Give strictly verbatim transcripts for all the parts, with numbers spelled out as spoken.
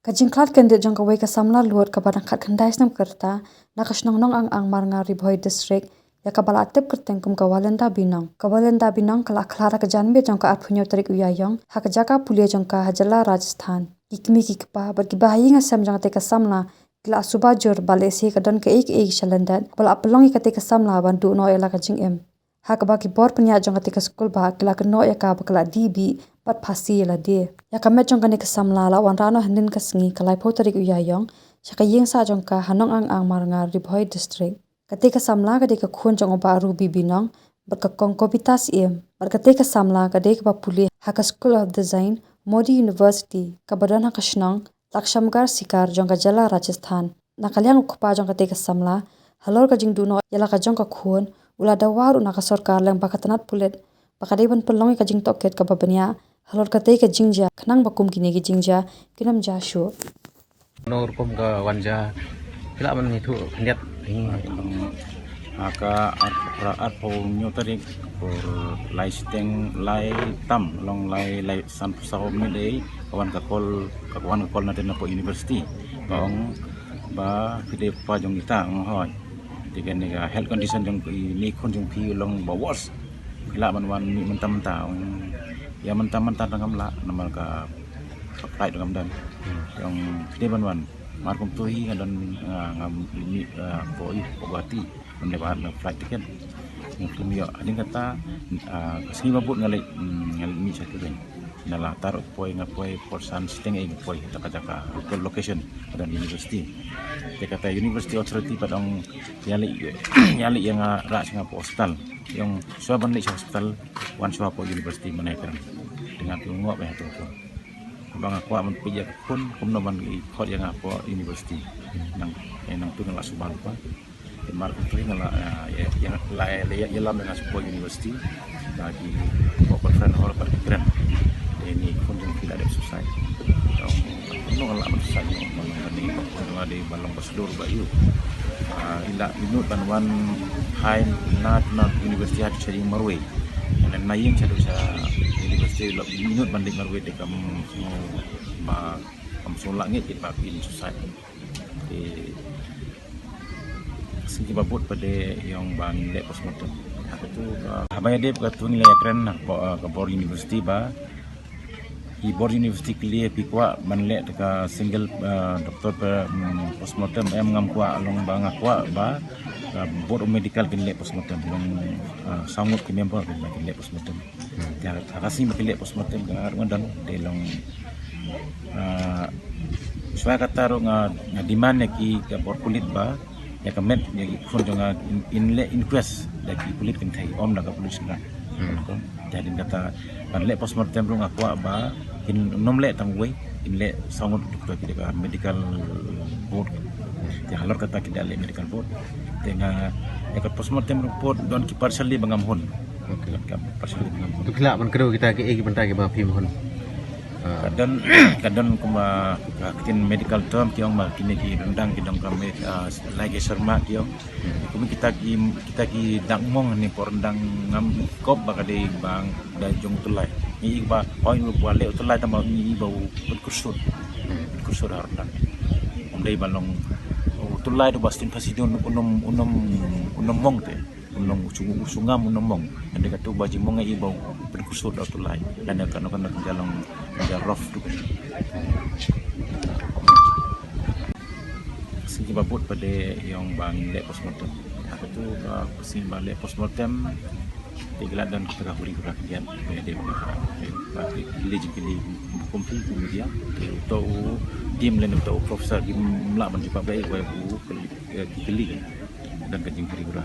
Ka jingkhlad kyndit jong kawei ka samla lud kaba dang khatkhyndai snem ka rta na ka shnong Nongangang Marngar, Ri Bhoi District, ïa kaba la tip kyrteng kum ka Walenda Binong. Ka Walenda Binong ka la khlad ha ka janmiet jong ka arphew hynñiew tarik u Ïaïong ha ka jaka pule jong ka ha jylla Rajasthan. Ki kmie ki kpa bad kiba ha ïing ha sem jong katei ka samla ki la suba jur ba lehse ka don kaei kaei sha lyndet kaba la pynlong ïa katei ka samla ban duh noh ïa la ka jingim. Ha kaba ki bor pynïaid jong katei ka skul bah ki la kynnoh ïa ka ba ka la die bih bad phasi ïa lade. Ïa ka met jong kane ka samla la wanrah noh hynnin ka sngi ka laiphew tarik u Ïaïong sha ka ïing sah jong ka ha Nongangang Marngar, Ri Bhoi District. Katei ka samla ka dei ka khun jong u Bah Ruby Binong bad ka Kong Kobita Syiem. Bad katei ka samla ka dei kaba pule ha ka School of Design, Modi University, kaba don ha ka shnong Lakshamgarh Sikar jong ka jylla Rajasthan. Na ka liang u kpa jong katei ka samla, halor ka jingduh noh ïa la ka jong ka khun, u la dawa ruh na ka sorkar lyngba ka tnat pulit ba ka dei ban pynlong ïa ka jingtohkit kaba bniah halor katei ka jingjia, khnang ba kum kine ki jingjia kin ym jia shuh. Nong rukom ka wan jia, phi lah ban ïathuh khyndiat. Ha ka ar-, arphew hynñiew tarik, por lai shiteng, lai tam, long lai, lai sanphew saw minit ei, ka wan ka call, ka wan ka call na tei na pdeng university. Ka ong ba phi dei pa jong ita, ong hooid. Te kane ka health condition jong ine i khun jong phi long ba worse. Phi lah ban wan mih mynta mynta, ong ïa mynta mynta tang ngam lah, namar ka, ka flight ngam don. Ong phi dei ban wan. Mar kumto hi nga don, ah, nga mih, ah, poi, poi Guwahati. Nga leit bad na flight ticket. Nga khlem ïoh. Hadien kata, ah, ka sngi ba bud nga leit, mm, nga leit mih sha Turin. Nga la tar poi, nga poi por san shiteng ei nga poi ha ka jaka, ka location ka don university. Te kata university authority pat ong ïa leit, ïa leit ïa nga rah sha nga poi hospital. Ong shuwa ban leit sha hospital, wan shuwa poi university mynne kren. Te nga pynngop ïa hato ko. Ba nga kwah ban peit ïa ka khun, kumno ban ïa khot ïa nga poi university. Nang, eh, nangtu nga la suba lypa. Te mar kumto hi nga la, eh, ïa, ïa, la, la, ïa, ïalam ïa nga sha poi university. Ba ki, poi conference hall pat ki kren. Te ine i khun jong phi la dep suicide. Ong kumno nga lah ban suicide, ong, ong, ong, ine i khun jong nga dei ba long ba shlur ba ïew. Ah, i la, i nud ban wan hai na, na university haduh sha ïing marwei. Ïa na ïing shaduh sha university la i nud ban leit marwei te kam, ba kam sngewlah ngeit ba phin suicide. Te ka sngi ba bud pat de ong ba ngin leh postmortem. Haba ïadei bad katu ngi la ïakren ha ka, ka bor university ba ki bor university ki la ïa phi kwah ban leh da ka single, eh, doctor pa, mm, postmortem, em ngam kwah, long ba nga kwah ba, eh, board of medical kin leh postmortem, long, eh, saw ngut ki member kin leh postmortem. Hmm. Te ha ka sngi ba kin leh postmortem ka nga ruh nga don, te long, eh, shuwa kata ruh nga, nga demand ïa ki ka bor pulit ba ïa ka met ïa ki khun jong nga in, in leh inquest da ki pulit kynthei, ym da ka pulit shynrang. Hmm. Te hadien kata ban leh postmortem ruh nga kwah ba kin nym leh tang uwei, kin leh saw ngut, doktor ki da ka medical board. Te halor kata ki da leh medical board. Te nga, ïa ka postmortem report don ki partially ba ngam hun. Okay. Don ki partially ba ngam hun. To phi lah ban kdew kita kiei ki bynta kiba phim hun? Ah. Ka don, ka don kumba ka ktien medical term ki ong ba kine ki ryndang ki don ka me-, ah, ligature mark ki ong. Hmm. Kum kita ki, kita ki dak mong ne por ryndang ngam kop ba ka dei ba da jong u tyllai. Ngi i ba, oi, u ba leh u tyllai tang ba ngi i ba u pynkursut. Hmm. Pynkursut ha ryndang. Ym dei ba long u tyllai da ba stin phasi don u nong, u nong, u nong mong te. U nong u shu, u shu ngam u nong mong. Hynrei katu ba jingmong ngi i ba u pynkursut da u tyllai. Lane kano kano ka long ka rough tu. Sngi ba bud pat de ong ba ngin leh postmortem. Ha katu ka sngi ba leh postmortem, te ki la don kita ka huri hura khyndiat ba ïadei bad ka, ba ki kylli jingkylli kum phi kum media. Te uto u team lane uto u professor kim lah ban jubab da ei, ba u kylli, eh, ki kylli. Don ka jinghuri hura.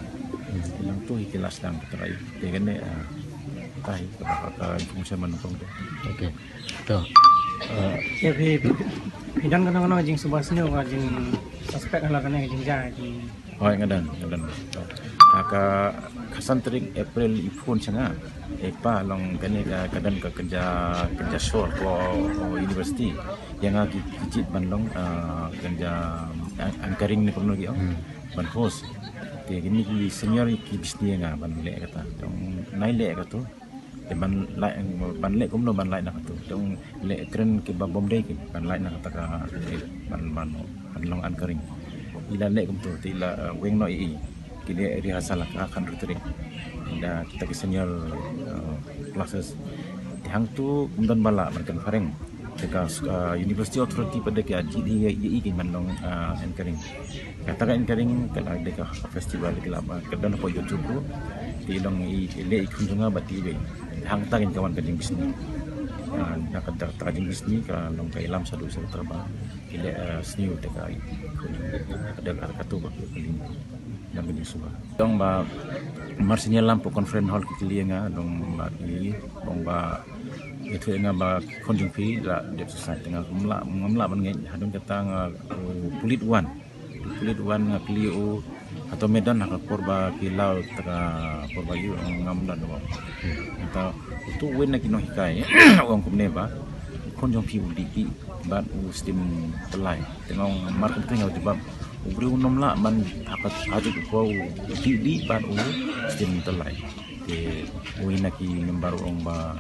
Nangtu hi ki la sdang ka trai. Te kane, ah, tai ka, ka, ka information ba nyngkong te. Okay. To. Eh, ïa phi, phi, phi don kano kano ka jingsuba sniew ka jingsuspect halor kane ka jingjia jing. Hooid, nga don, nga don. Ha ka khatsan tarik April i phone sha nga. E pa, long kane ka, ka don ka kynja, kynja shor ko, ko university. Ïa nga ki, ki jied ban long, ah, kynja an-, anchoring ne kumno ki ong. Hmm. Ban host. Te kine ki senior ki bishni ïa nga ban leh kata. Tang nai leh katu. Te ban lait, ban leh kumno ban lait na katu. Te ong leh kren kiba bym dei ki ban lait na kata ka, eh, ban, ban, ban long anchoring. I la leh kumtu, te i la, eh, weng noh ïa i. Ki leh rehearsal ha ka khathynriew tarik. Da kita ki senior, eh, classes. Te hangtu ym don ba lah ban kren phareng. Te ka, eh, University Authority pat de ki ïa, ïa, ïa i ki ban long, eh, anchoring. Kata ka anchoring ka la dei ka festival ki la ba ka don hapoh YouTube ruh. Te long i, i leh i khun jong nga bad iwei. Hangta kin ka wan ka jingbishni. Ah, na kata ka jingbishni ka long ka ïalam shaduh sha kata ba i leh, ah, sniew te ka i khun jong nga. Ka dei ka katu ba ka ling. Dang ka jingsuba. Dang ba mar senior lam hapoh conference hall ki kylli ïa nga, dang ba ki, dang ba ïathuh ïa nga ba khun jong phi la dep suicide, te nga ngam lah, ngam lah ban ngeit. Hadien kata nga, u pulit wan. Pulit wan nga kylli ïa u, hato me don ha ka por ba ki law, te ka por ba ïoh, ngam don, u ong. Te uto uwei na ki nonghikai u ong kumne ba khun jong phi u dih dih bad u stem tyllai. Te nga ong mar kumta nga jubab, u briew um lah ban ha ka, ha kajuh ka por u dih dih bad u stem tyllai. Te uwei na ki member u ong ba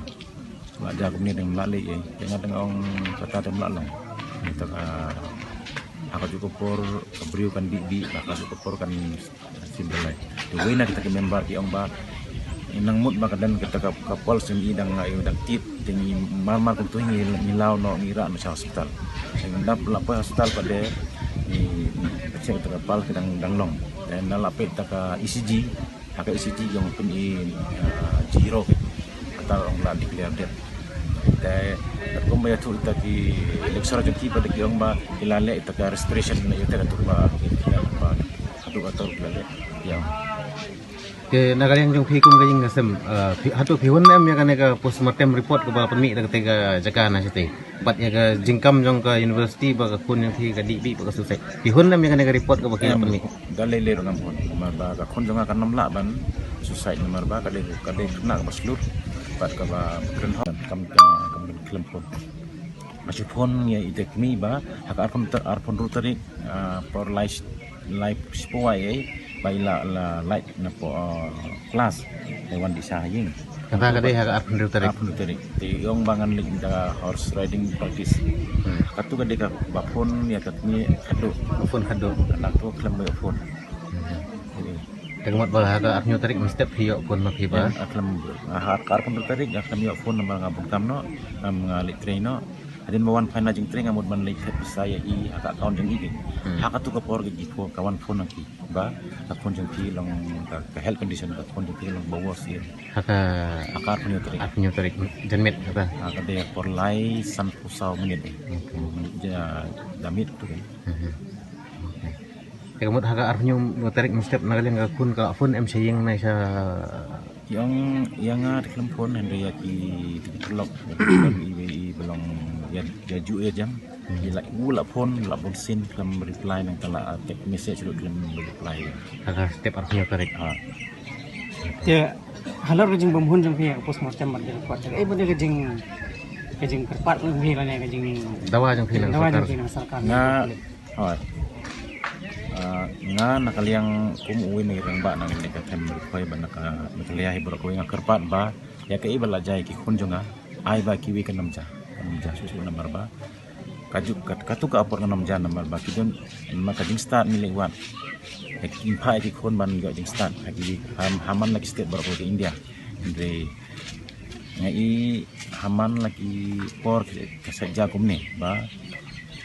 la jia kumne, te ym lah leh ei. Te nga, te nga ong kata te ym lah long. Te ka, ha kajuh ka por ka briew kan dih dih, ha kajuh ka por kan stem tyllai. Te uwei na kita ki member ki ong ba nang mut ba ka don kita ka, ka pulse jong i dang, eh, dang tip, te ngi mar mar kumtu ngi, ngi law noh, ngi rah noh sha hospital. Te ngi dap la poi hospital pat de ngi check kita ka pulse ki dang, dang long. Te na la peit kita ka E C G, ha ka E C G jong pyn i, ah, zero ki. Kata ong la declare dead. Te kumba ïathuh kita ki lecturer jong ki pat de ki ong ba ki la leh kita ka respiration na ïa te, katu ba ki, ba katu, katu ki la leh. Ïa. Te na ka liang jong phi kum ka ïing ka sem, ah, phi, hato phi hun em ïa kane ka postmortem report kaba pynmih da kata ka jaka na shatei? Bad ïa ka jingkam jong ka university ba ka khun jong phi ka dih bih bad ka suicide, phi hun em ïa kane ka report kaba phi la pynmih? Da lei lei ruh ngam phone namar ba ka khun jong nga kan ym lah ban suicide namar ba ka dei, ka dei khynnah kaba shlur bad kaba kren hok, kam ka, kam ka khlem phone. Nga shu phone ïa ita kmie ba ha ka arphew, arphew hynriew tarik, ah, por lai, lai shiphew wai ei ba i la, la lait napoh, ah, klas. Te wan dih sha ha ïing. Kata ka dei ha ka arphew hynriew tarik. Arphew hynriew tarik. Te i ong ba ngan leit da horse riding practice. Hmm. Katu ka dei kaba phone ïa ka kmie khadduh. Phone khadduh. Kane tu khlem ïoh phone. Hmm. Te ka mut ba ha ka arphew hynriew tarik mynstep phi ïoh phone ma phi ba? Em, ah, khlem, ah, ha ka arphew hynriew tarik, ah, khlem ïoh phone namar nga bun kam noh, ngam, nga leit trei noh. Hadien ba wan phaina jingtrei nga mut ban leit thep pisa ïa i ha ka account jong i. Hmm. Ha katu ka por ka jingphone, ka wan phone na ki ba ka khun jong phi long ka, ka health condition ka khun jong phi long ba worse ïa. Ha ka, ha ka arphew hynriew tarik. Arphew hynriew tarik. Janmiet kata. Ha ka dei por lai sanphew saw minit. Okay. Minit ja, da miet tu kan. Mhm. Okay. Te ka mut ha ka arphew hynñiew tarik mynstep na ka liang ka khun ka la phone em sha ïing ne sha? Ki ong ïa nga te khlem phone, hynrei ïa ki, ki paralok, ïa ki paralok iwei i ba long ïa, ïa ju ïa jam. Hmm. Ïa la, u la phone la bun sien khlem reply, nangta la text message ruh khlem reply. Ha ka step arphew hynñiew tarik. Ha. Te halor ka jingbym hun jong phi ïa ka postmortem bad ka report, kaei pat ka jing, ka jingkyrpad jong phi lane ka jing dawa jong phi na ka sorkar? Dawa jong phi na ka sorkar. Nga Hooid. Ah, nga na ka liang kum uwei na ki rangbah na kane ka Them Ri Khoi bad na ka Meghalaya hi baroh kawei nga kyrpad ba ïa kaei ba la jia ïa ki khun jong nga, ai ba kiwei kan ym jia, kan ym jia shuh shuh namar ba kajuh kat, katu ka apot kan ym jia namar ba ki don, namar ka jingstad ngi leh wad. Ïa ki, phah ïa ki khun ban ïoh jingstad ha ki, ha, ha man la ki state baroh kawei ka India. Hynrei nga i ha man la ki por ka sait jia kumne ba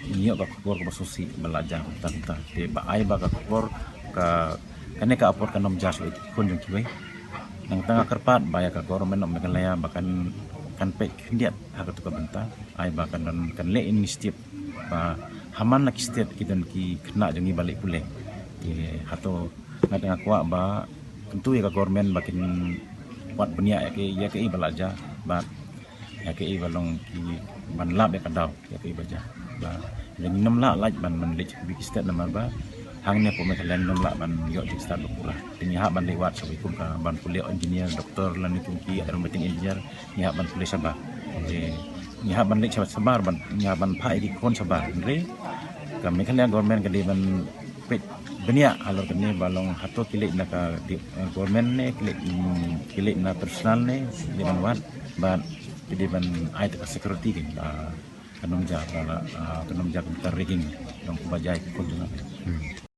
ngi ïoh ka khubor kaba sngewsih ba la jia kumta kumta. Te ba ai ba ka khubor ka, kane ka apot kan ym jia shuh ïa ki khun jong kiwei. Nangta nga kyrpad ba ïa ka government of Meghalaya ba kan, kan peit khyndiat ha katu ka bynta. Ai ba kan, kan leh initiative ba ha man la ki state ki don ki khynnah jong ngi ba leh pule. Te hato nga, nga kwah ba kyntu ïa ka government ba kin wad bniah ïa kaei, ïa kaei ba la jia bad ïa kaei ba long ki ban lap ïa ka daw ïa kaei ba jia. Ba ngin ym lah lait ban, ban leit sha kiwei ki state namar ba hangne hapoh Meghalaya ngin ym lah ban ïoh jingstad ba pura. Te ngi hap ban leit wad sha kiwei kum ka ban pule engineer, doctor lane kum ki aeronautic engineer, ngi hap ban pule shabar. Te ngi hap ban leit shabar, shabar ban, ngi hap ban phah ïa ki khun shabar. Hynrei ka Meghalaya government ka dei ban peit bniah halor kane ba long hato ki leit na ka di-, eh, government ne ki leit, mm, ki leit na personal ne ki leit ban wad bad ki dei ban ai ta ka security ki ba kan ym ja ba la, ah, kan ym ja ka bynta rigging, long kumba jia ki khun jong nga.